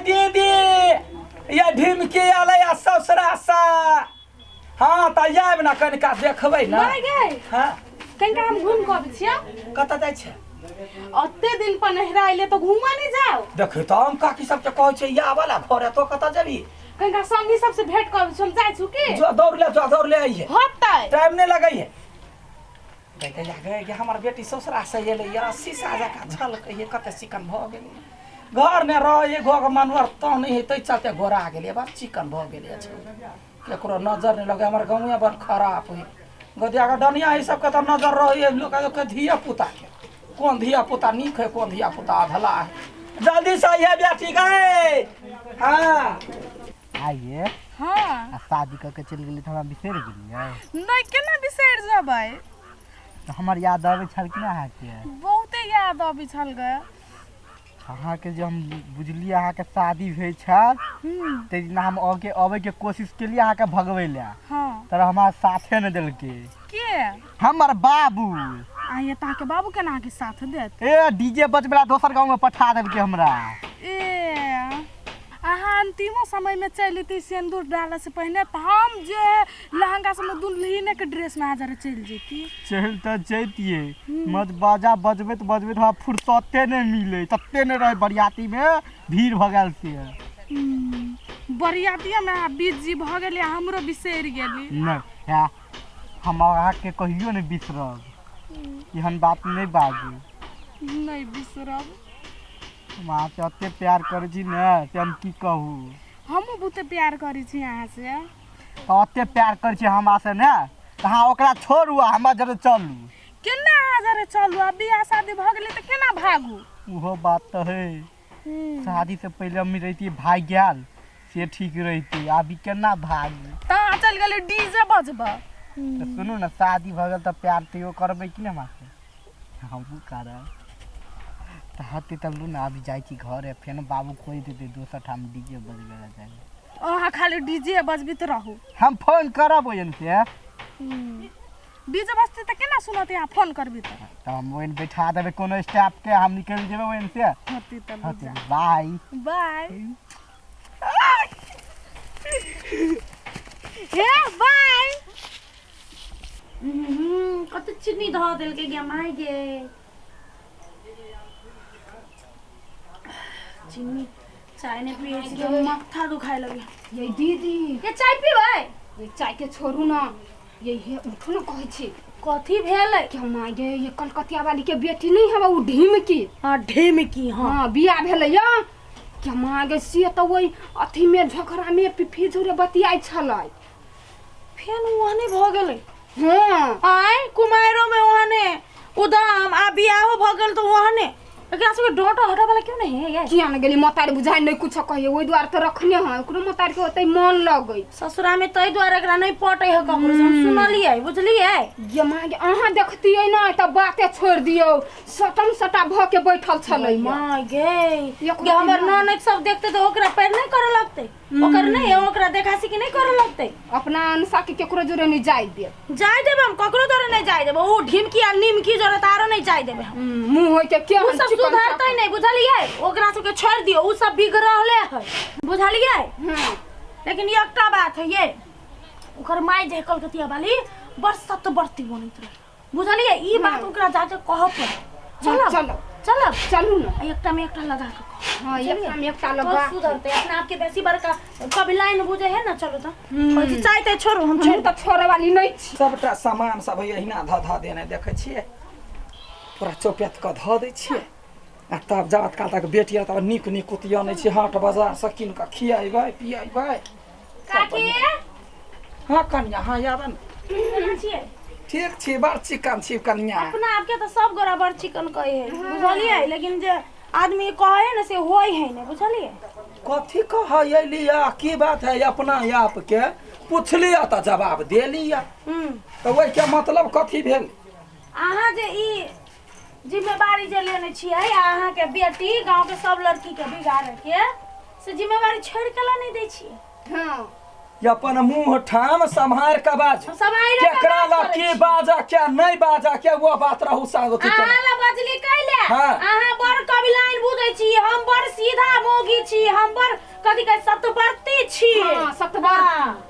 दीदी ये ढिमकी एलै आ ससुरा से हँ तऽ आयब ने कनिका देखबै ने। माय गे। हँ। कनिका हम घुमि कऽ अबै छियै। कतऽ जाइ छै? ओते दिन पर नहिरा अयलै तऽ घूमऽ नहि जाउ। देखै तऽ हम काकी सबके कहै छै या वाला घर है, तो कतऽ जेबही? कनिका संगी सबसे भेंट कऽ अबै छी, हम जाइ छी की? जो दौड़ ले, जो दौड़ ले अइहे। होतै। टाइम नहि लगै है। गै गै गै गै, हमर बेटी ससुरा से एलै या शीशा जकाँ झलकै है, कते चिकन भऽ गेलै। घर ने रहै घोघ मनवर तो नहि है, ताहि चलते गोरा गेलै, बड़ चिकन भऽ गेलै। केकरो नजर नहि लगै, हमर गाँवे बड़ खराब है। गदिया के डनिया ई सबके तऽ नजर रहै लोक के धिया पुता के, कोन धिया पुता नीक है, कोन धिया पुता अधला है। जल्दी से अइहे बेटी गै। हाँ आइए। हाँ। आ शादी कऽ के चलि गेली तऽ हमरा बिसरि गेलियै? नहि, केना बिसरि जेबै? तऽ हमर याद अबै छल कि नहि अहाँके? बहुते याद अबै छल गे। अहाँके जे हम बुझलियै अहाँके शादी भेल छल ताहि दिना हम अके अबैके कोशिश केलियै अहाँके भगबै लए। हाँ। तर हमरा साथे नहि देलकै। के? हमर बाबू। आ ये तऽ अहाँके बाबू केना अहाँके साथ देत? ए डीजे बजबै लए दोसर गाँवमे पठा देलकै हमरा। ए अहाँ अंतिमो समयमे चलि अयती सिन्दूर डालऽसँ पहिने तऽ हम जे लहंगा सबमे दुल्हिनेके ड्रेसमे अहाँ जरे चलि जैती। चलि तऽ जैतियै, मत बाजा बजबैत बजबैत हमरा फुर्सते नहि मिलै, तते नहि रहै बरियातीमे भीड़ भऽ गेल से। बरियातिएमे अहाँ बिजी भऽ गेलियै, हमरो बिसरि गेली। नहि है, हम अहाँके कहियो नहि बिसरब, एहन बात नहि बाजू। नहि बिसरब। हम अहाँसँ एते प्यार करै छी ने से हम की कहू। हमहूँ बहुते प्यार करै छी अहाँसँ। तऽ एते प्यार करै छी हमरासँ ने तऽ अहाँ ओकरा छोड़ू आ हमरा जरे चलू। केना अहाँ जरे चलू? आब बियाह शादी भऽ गेलै तऽ केना भागू? ओहो बात तऽ है। शादीसँ पहिले हम रहितियै भागि गेल से ठीक रहितै, अभी केना भागू? तऽ अहाँ चलि गेलियै डीजे बजबऽ। तऽ सुनू ने, शादी भऽ गेल तऽ प्यार तैयो करबै कि नहि हमरासँ? हमहूँ करब तऽ हते। चलू ने, अभी जाइ छी घरे, फेर बाबू खोजि देतै दोसर ठाम डीजे बजबै लए जाइ। अहाँ खाली डीजे बजबैत रहू। हम फोन करब ओहन से। डीजे बजतै तऽ केना सुनत अहाँ फोन करबी तऽ? तऽ हम ओहन बैठा देबै कोनो स्टाफके, हम निकलि जेबै ओहन से। होती तऽ होते। बाय बाय। हे बाय। कते चीनी धऽ देलकै गे माय गे। चीनी चाय नहि पियै छी तऽ माथा दुखाय लगे। ये दीदी, ये चाय पीबै? ये चाय के छोड़ू ना, ये हे उठू ना कहै छी। कथी भेलै? कि माय गे, ये कलकतिया वाली के बेटी नहीं हवा उ ढिमकी? हाँ ढिमकी। हाँ हाँ, बियाह भेलै या कि माय गे, से तऽ ओहि अथी में झगड़ा में पिफी झुरे बतियाइ छलै। फेन ओहने भऽ गेलै? हाँ। आय कुमारियो में ओहने उदाम, आ बियाहो भऽ गेल तऽ ओहने। एकरा सबके डोंटा हटा वाला क्यों नहीं है ये? किया ने गेली मोतारी बुझाइ नहीं कुछ कहिए, ओहि दुआरे तऽ रखने है। ओकरो मोतारी के ओते मन लगै ससुरा में, ताहि दुआरे एकरा नहीं पटै है ककरो से, हम सुनलियै बुझलियै। ये माँ गे, अहाँ देखतियै ना तऽ बाते छोड़ि दियौ, सटम सटा भऽ के बैठल छलै। माँ गे। एकरो गे हमर दिमाग- ननद सब देखते तऽ ओकरा पैर नहीं करे लगतै, ओकर नहीं ओकरा देखा सीखी नहीं करे लगतै। अपना अनुसार के केकरो जोरे नहीं जाय दे। जाय देबै हम, ककरो जोरे नहीं जाय देबै। ओ ढिमकी आ निमकी जोरे तऽ आरो नहीं जाय देबै हम। मुँह होय के उ केहन सब चिकन सुधरतै नहीं बुझलियै, ओकरा सबके छोड़ि दियौ, उ सब बिगड़ले है बुझलियै। लेकिन एकटा बात है ये, ओकर माय जे कलकतिया वाली बड़ सतबरती बनैत रहे बुझलियै, ई बात ओकरा जाके कहऽ पड़त। चलब? चलब। चलब। चलू ने। आ एकटा में एकटा लगा के कहब। हाँ, बुझलियै? एकटा में एकटा तो लगा के। सुधरतै अपना आपके बेसी बड़का कभी लाइन बुझे है ना। चलू तऽ कहै छी, चाय ताय छोड़ू, हम हम छोड़ि तऽ छोड़े वाली नहीं छी। सबटा सामान सब है अहिना धऽ धऽ देने देखै छियै, पूरा चौपेत कऽ धऽ दै छियै। आ तब जाबत काल तक बेटी आर तब नीक नीक अनै छी हाट बाजारसँ कीन कऽ खिएबै पिएबै। काकी। हाँ कनिया, हाँ याद ने। केना छियै? ठीक छी, बड़ चिकन छी कनिया। अपना आपके तऽ सब गोरा बड़ चिकन कहै है बुझलियै, लेकिन जे आदमी कहै है ने से होइ है ने बुझलियै। कथी कहै अयली या की बात है? अपना आप के पुछलियै तऽ जवाब दे लिअ। तऽ ओहिके मतलब कथी भेल? अहाँ जे ई जिम्मेवारी जे लेने छियै आ अहाँके बेटी गाँवके सब लड़कीके बिगाड़े के, से जिम्मेवारी छोड़ि के ला नहि दै छियै? हाँ। ये अपन मुंह ठाम सम्हार के बाज सम्हारि के केकरा बात ला करै की छी। बाजा क्या नहीं बाजा क्या वो बात रहू सागो की अहाँ ला बजली कैले हाँ। अहाँ बड़ कबिलाइन बुझै छी हम बड़ सीधा मौगी छी हम बड़ कथी कहै सतबरती छी हाँ, सतबरती। हाँ।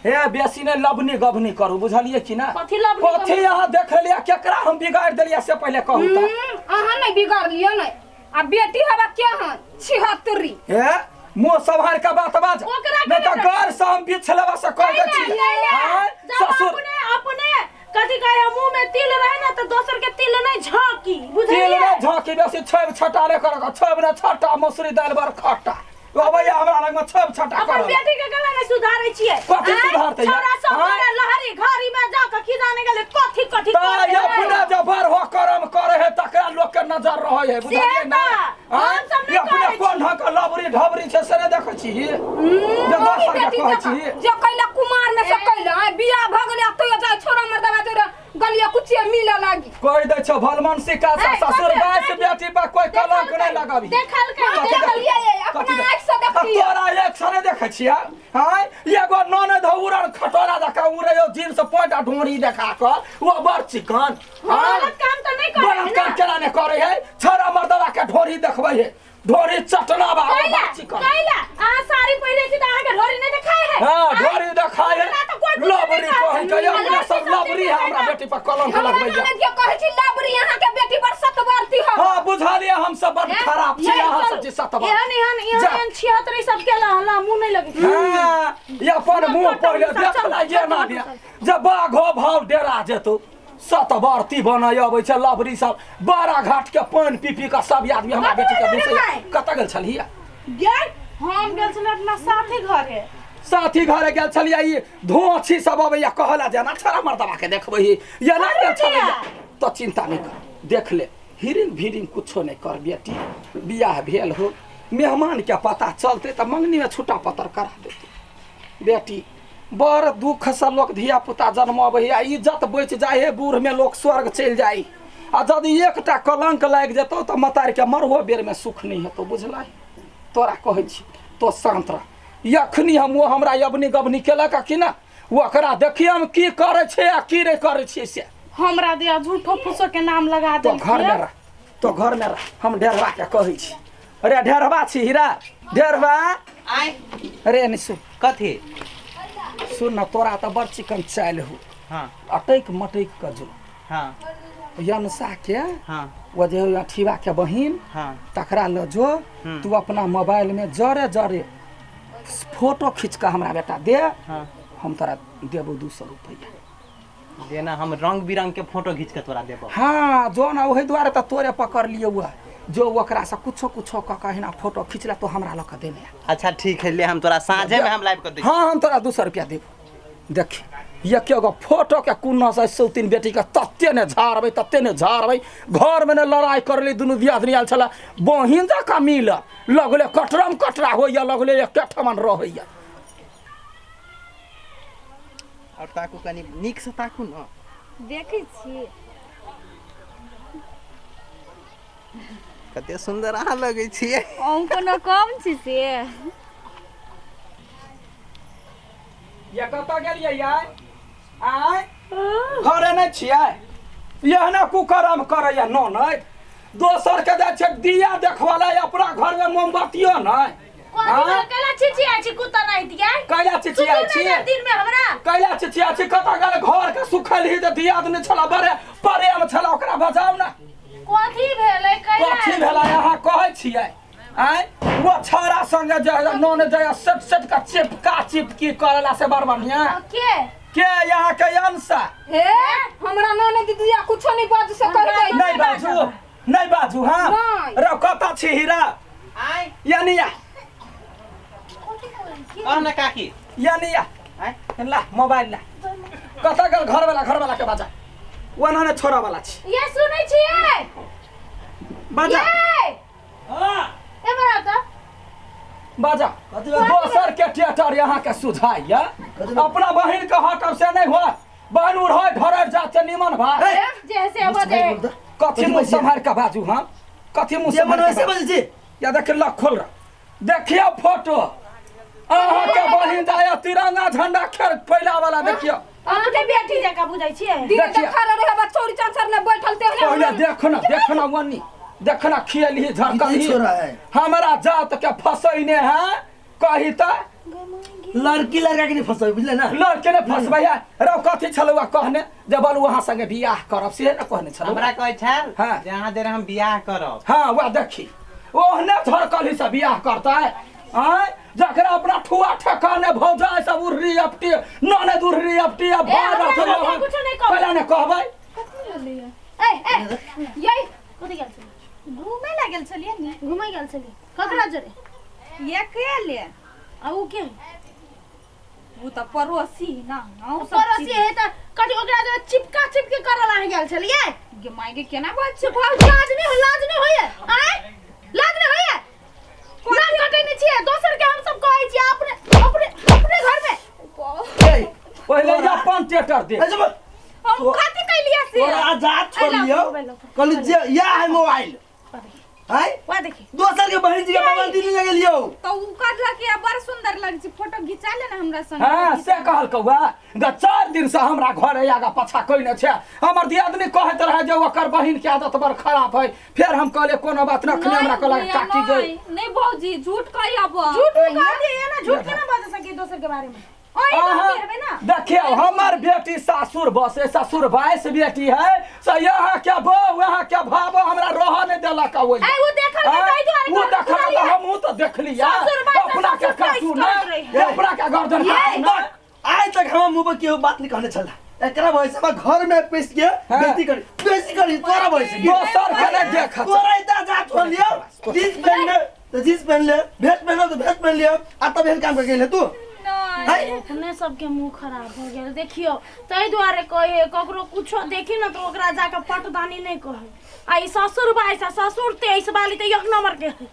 हे बेसी ने लबनी गबनी करू बुझलिए कि ना कथी लबनी कथी गबनी? यहाँ देख लिया केकरा हम बिगाड़ देलिया से पहले कहू त अहाँ नहीं बिगाड़लियै नहीं आ बेटी हवा के हन छिहत्तरी हे मुंह सम्हार के बात बाज ओकरा नहीं केना तो घर से हम बिछलवा से कह दै छी कैले? आँय, जब ससुर अपने अपने कथी कहे मुंह में तिल रहे ना तो दोसर के तिल नहीं झांकी तिल बुझलिए ने झांकी बेसी छेब छटा रे कर छेब ने छटा मसुरी दाल बर खट्टा अबैया हमरा लग में छेब छटा अपन कर बेटी के गला नहीं सुधारे छियै कथी आँय? सुधारतै या? छौड़ा सब आँय? करे लहरी घरी में जा के की जाने गेले कथी कथी त करे अपने जब बर हो करम करे है तकरा लोग के नजर रहे है बुझलिए से ना तऽ, आँय? हम सब नहि अपने करै कोन ढंग के लबरी ढबरी छै से नहि देखै छी जे दोसर के बेटी कहै जकाँ, छी जे कैला कुमार में से कैला आँय, बियाह भऽ गेलै आ तैयो जाइ छोरा मर्दवा जोरे गलिया कुचिया मिलऽ लागी कहि दै छौ भलमनसी का ए, ससुर कथी- बाइस बेटी पर कोई कलंक नहि लगाबी देखलकै कथी देखलियै, कथी अपना देख- आँखि से देखलियै। आ तोरा एक से नहि देखै छियै आँय एगो ननद हौ उड़न खटोला जकाँ उड़ै हौ जींस पैंट आ ढोरी देखा कऽ ओ बड़ चिकन आँय? गलत काम तऽ नहि करे गलत काम केना नहि करै है छौड़ा मर्दवा के ढोरी देखबै है ढोरी चटना बा ओ कैला बड़ चिकन कैला अहाँ साड़ी पहिरे छी तऽ अहाँके ढोरी नहि देखाय है हाँ आँय? ढोरी देखाय है हमरा तऽ कोइ कुछो लबरी नहि कहै कहत। के अपने सब लबरी है हमरा बेटी पर कलंक हमरा लगबैया ननद के कहै छी लबरी अहाँ के बेटी बड़ सतबरती हौ हाँ बुझलियै हम सब बड़ खराब छी अहाँ सब छी सतबा एहन एहन एहन जा। एहन छिहत्तरी सब के लहला मुँह नहि लगै छै। हाँ, ये अपन मुंह पहिले देखला ये ना दिया जब बाघो भाव डेरा जेतौ सतबरती बनय अबै छै लबरी सब बड़ा घाट के पानि पी पी कऽ सब आदमी हमरा बेटी के घुसैया कतऽ गेल छलियै गेल हम गेल छलियै अपना साथी घरे साथी घरे गेल छलियै ई धोछी सब अबैया कहला जे ना छड़ा मर्दबा के देखबै ये ना गेल छलियै तऽ चिंता नहि कर देख ले हिरिंग भिरिंग कुछो नहि कर बेटी बियाह भेल हो मेहमान के पता चलते तऽ मंगनी में छुट्टा पतर करा देते बेटी बड़ दुखसँ लोक धियापुता जन्मबै है आ इज्जत बचि जाइ है बूढ़मे लोक स्वर्ग चलि जाइ आ यदि एकटा कलङ्क लागि जेतौ तऽ मतारिके मरहो बेरमे सुख नहि हेतौ बुझलही तोरा कहै छी तो शान्त रह एखनी हम ओ हमरा अबनी गबनी केलक कि ना ओकरा देखिए हम की करै छै आ की नहि करै छियै से हमरा दिया झूठो फूसो के नाम लगा तो घर में देलकै रह तो घर में रह हम ढेरवा के कहै छी अरे ढेरवा छी हीरा ढेरवा आय अरे निशु कथी सुन न तोरा तऽ बड़ चिकन चालि हो हाँ अटैक मटैक कऽ जो हाँ यनसा के हाँ ओ जे होइए अठीबा के बहिन हाँ तकरा लऽ जो तू अपना मोबाइल में जरे जरे फोटो खींच कऽ हमरा बेटा दे हाँ हम तोरा देबौ 200 रुपैआ जेना हम रंग बिरंग के फोटो घीच के तोरा देबो हाँ जो ना ओहि दुआरे तऽ तोरे पकड़ लियौ हुआ जो ओकरा से कुछो कुछो कऽ कऽ अहिना फोटो खींच ले तो हमरा लऽ कऽ देने आ। अच्छा ठीक है ले हम तोरा साँझे में हम लाइव कर दै हाँ हम तोरा 200 रुपया देबो देखी एके गो फोटो के कुन्ना से सौतीन बेटी के तते ने झाड़बै तते ने झाड़बै घर में ने लड़ाई करली दुनू दियादनी आयल छलै बहिन जकाँ मिल लगले कटरम कटरा होइया लगले एके ठमन रहैया और ताकू कनी नीक से ताकू न देखै छी कते सुंदर अहाँ लगै छियै अहूँ कोनो कम छी से ये कतऽ गेलियै यार आय घरे नहि छियै एहने कुकरम करैया ननैद दोसर के जाइ छै दिया देखबऽ लए अपना घरमे मोमबत्तियो नहि कथी आँय? भेल? कैला चिचियाइ छी कुत्ता नहि दिया कैला चिचियाइ छी दिन में हमरा कैला चिचियाइ छी कतऽ गेल घर के सुखल ही तऽ दियाद नहि छला बड़े प्रेम छला ओकरा बजाउ ने कथी भेलै कैला कथी भेलै अहाँ कहै छियै आँय वो छौड़ा संगे जे नन जे सेट सेट के चिपका चिपकी करला से बड़ बढ़िया के के यहाँ के अंशा हे हमरा ननद दीदी कुछो नहीं बाजू से कह दे नहीं बाजू नहीं बाजू हाँ नहीं। रो कतऽ छी हीरा आय यानी या कह न काकी यानी या आय ला मोबाइल ला कतऽ गेल घरवाला घरवाला के बाजा ओना ने छोड़ा वाला छी ये सुनै छियै बाजा ये ए बड़ा त बाजा दोसर के थिएटर यहाँ के सुझाइया अपना बहिन के हटब से नहीं हुआ बहन उड़े ढरर जाते निमन भा जे से बजे कथी मुँह सम्हार के बाजू हम कथी मुँह जे मन सम्हार वैसे के बजै छी या देख लख खोल रहा देखियो फोटो अहाँ के बहिन जाय तिरंगा झंडा खेल फैला वाला देखियो अपने बेटी जका बुझै छियै। दिन देखिए। तक खड़ा रहे बा चोरी चांसर ने बैठल ते पहले देखना देखना वनी देखना खियली झरकली ई छोरा है। हमरा जात के फसैने है कही त लड़की लड़का के नहीं फंसबै बुझले ना। लड़के ने फसबै है रौ कथी छलौआ कहने जे बलु अहाँ संगे बियाह करब से ने कहने छलौ। हमरा कहै छल हाँ। जे अहाँ देर हम बियाह करब। हाँ वह देखी ओहने झरकली से बियाह करता है आय जकरा अपना ठुआ ठेकाने भौजाई सब उर्री अपटी ननद उर्री अपटी आ भार हमरा रखल सबके कुछो नहि कहबै। पहले ने कहबै ए ए यही कथि गेल छलियै? घूमे लागल छलियै ने। घुमै गेल छलियै ककरा जरे? अकेले। आ उ के? उ त पड़ोसी ना हम सब पड़ोसी है त कथि ओकरा जरे चिपका चिपके करल अहाँ गेल छलियै? गे माय गे केना बात छै भाउजी लाज नहीं हो, लाज नहीं होइए आय लाज नहीं होइए? नाक कटै नहीं छियै दोसर के हम सब कहै छियै अपने अपने अपने घर में। ए पहले अपन टेटर दे। ए जब हम कथि कैलियै से? तोरा आजाद छोड़ियो कहली जे या है मोबाइल आय वाह देखी दोसर के बहन जी के मोबाइल दिल्ली लगे लियो त उ कहलक कि बड़ सुंदर लग छै फोटो घिचा ले ना हमरा संग। हाँ से कहल कौआ ग 4 दिन से हमरा घर आगा पाछा कोई छै। हमर दियादनी कहैत रहे जे ओकर बहिन के आदत बड़ खराब है। फेर हम कहले कोनो बात न खने हमरा कहलक काकी गई। नहीं भौजी झूठ कहि अब झूठ कह दिए ना, झूठ केना बाजऽ सकी दोसर के बारे में? ओही गलती हेबै ना। देखियो हमर बेटी सासुर बसे ससुर बाइस बेटी है से यहाँ के बहू यहाँ के भाबो हमरा रह नहीं देलक ओइ। ए उ देखल के ताहि दुआरे उ देखल त हमहू त देखलियै अपना के काटू ना अपना के गर्दन काटू ना। आइ तक हम मुंह पर केहू बात नहीं कहने छला एकरा वजह से घर में पेश के बेइज्जती करी बेइज्जती करी तोरा वजह से दोसर के नहीं देख तोरा इतना जा छोड़ लियो जींस पहन ले तो जींस पहन ले भेट पहनो तो भेट पहन लियो आ तब एहन काम कर गेले तू। अपने सबके मुंह खराब हो गेल। देखियो ताहि दुआरे कहे ककरो कुछो देखी ना तो ओकरा जाके पटदानी नहीं कहे। आ ई ससुर बाइस आ ससुर 23 वाली तो एक नंबर के है।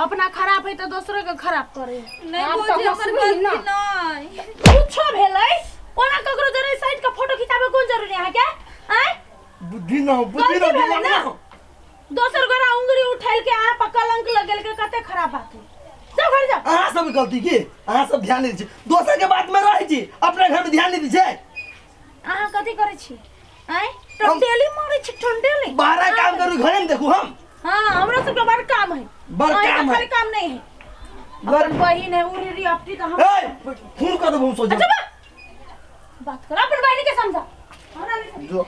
अपना खराब है तो दोसरो के खराब करे। नहीं भौजी हमर गलती नहीं कुछो भेलै ओना ककरो जरे साइड के फोटो खिचाबे कोन जरूरी है के? आय बुद्धि न बुद्धि न दिमाग न दोसर गोरा उंगली उठाइल के अहाँ पर कलंक लगेल के कते खराब बात है। जाओ घर जाओ। अहाँ सब गलती की अहाँ सब ध्यान नहीं दै छी दोसर के बात में रहै छी अपना घर में ध्यान नहीं दै छै। अहाँ कथि करै छी? आय टंडेली मारै छी टंडेली। बाहर काम करू घरे में देखू हम। हां हमरा सबके बड़ काम है। बड़ काम है खाली काम नहीं है। अपन बहिन है उरी अपटी त हम ए फोन कर देबो सोच। अच्छा बात कर अपन बहिन के समझा हमरा नहीं जो।